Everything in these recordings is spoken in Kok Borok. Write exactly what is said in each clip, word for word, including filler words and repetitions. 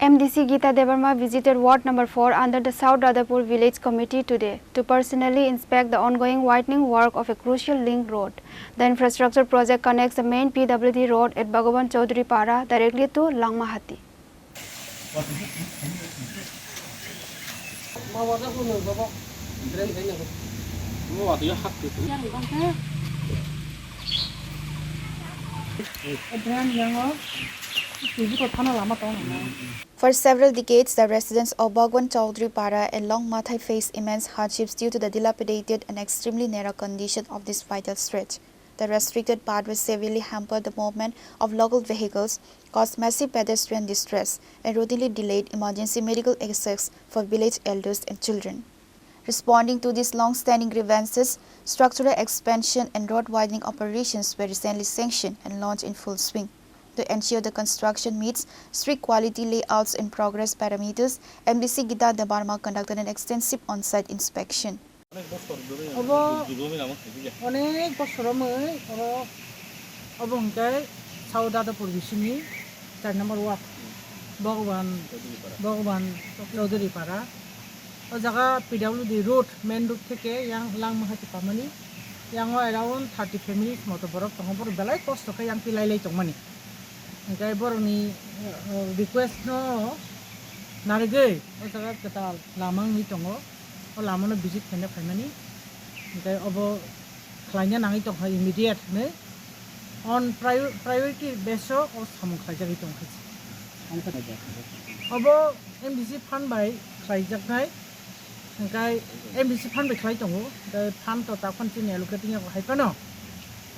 M D C Gita Debbarma visited Ward number four under the South Radhapur Village Committee today to personally inspect the ongoing widening work of a crucial link road. The infrastructure project connects the main P W D road at Bhagavan Chaudhary Para directly to Langmahati. For several decades, the residents of Bhagwan Chaudhary Para and Longmathai face immense hardships due to the dilapidated and extremely narrow condition of this vital stretch. The restricted pathway severely hampered the movement of local vehicles, caused massive pedestrian distress, and routinely delayed emergency medical access for village elders and children. Responding to these long-standing grievances, structural expansion and road widening operations were recently sanctioned and launched in full swing. To ensure the construction meets strict quality layouts and progress parameters, M D C Gita Debbarma conducted an extensive on-site inspection. Obo onek bosor romwi oro obo hwnkhe South Radhapur bisingni char number ward, Bhagwan, Bhagwan Chaudhary Para. O jaga P W D road, main road theke yang Langmahati pamani, yang o around thirty families moto borok tongo, borok belai kosto khe yang pilai lai tongmani. Hingke borokni, eh, request no narigwi o jaga kwtal lama wngwi tongo, o lama no visit khaina phaimani, hingke obo khlaina nangwi tongkha immediate hinwi. On prior-, priority base o, o samung khlaijagwi tongkha. Obo M D C fund bai khlaijaknai, hingke M D C fund bai khlai tongo, hingke fund to takhon chini allocating yago hai phano,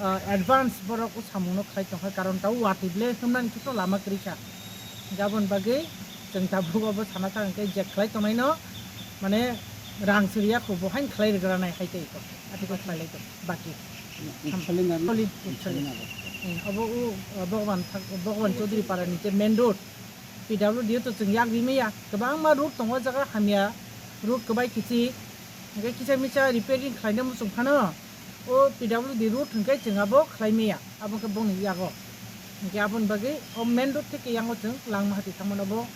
ah, advance borok o samung no khlai tongkha, karon tao watwi ble hwnmani khe to lama kwrwi kha, hingke aboni bagwi chwng tabuk obo sana thang hingke je khlai tongnai no, mane, rang siriya kho bo haino khlai rwgranai hai tei to, ati khe khlai lai tong baki. Solid, solid. Eh, obo o, o, Bhagwan thak-, Bhagwan Chaudhary Para ni je main road, P W D to chwng yak ri maya, kwbangma road tongo o jaga hamya, road kwbai kichik, hingke kisa misa repairing khlaina muchung phano, o P W D road hingke chwng abo khlai maya, abo khe bongni yago. Hingke aboni bagwi o main road theke yango chwng Langmahati thangmano bo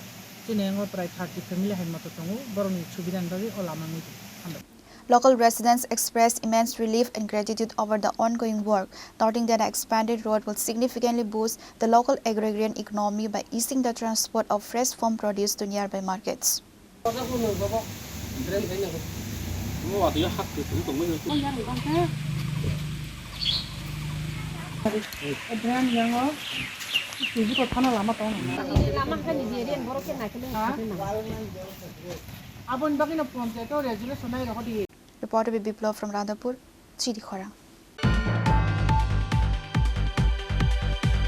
chini yango prai thirty family hai moto tongo, borokni subidani bagwi o lama wngwi tongo. Hambai. Local residents expressed immense relief and gratitude over the ongoing work, noting that the expanded road will significantly boost the local agrarian economy by easing the transport of fresh farm produce to nearby markets. Aboni bagwino panchayat o resolution nai rw di. Reporter Biplab from Radhapur, Chirikhorang.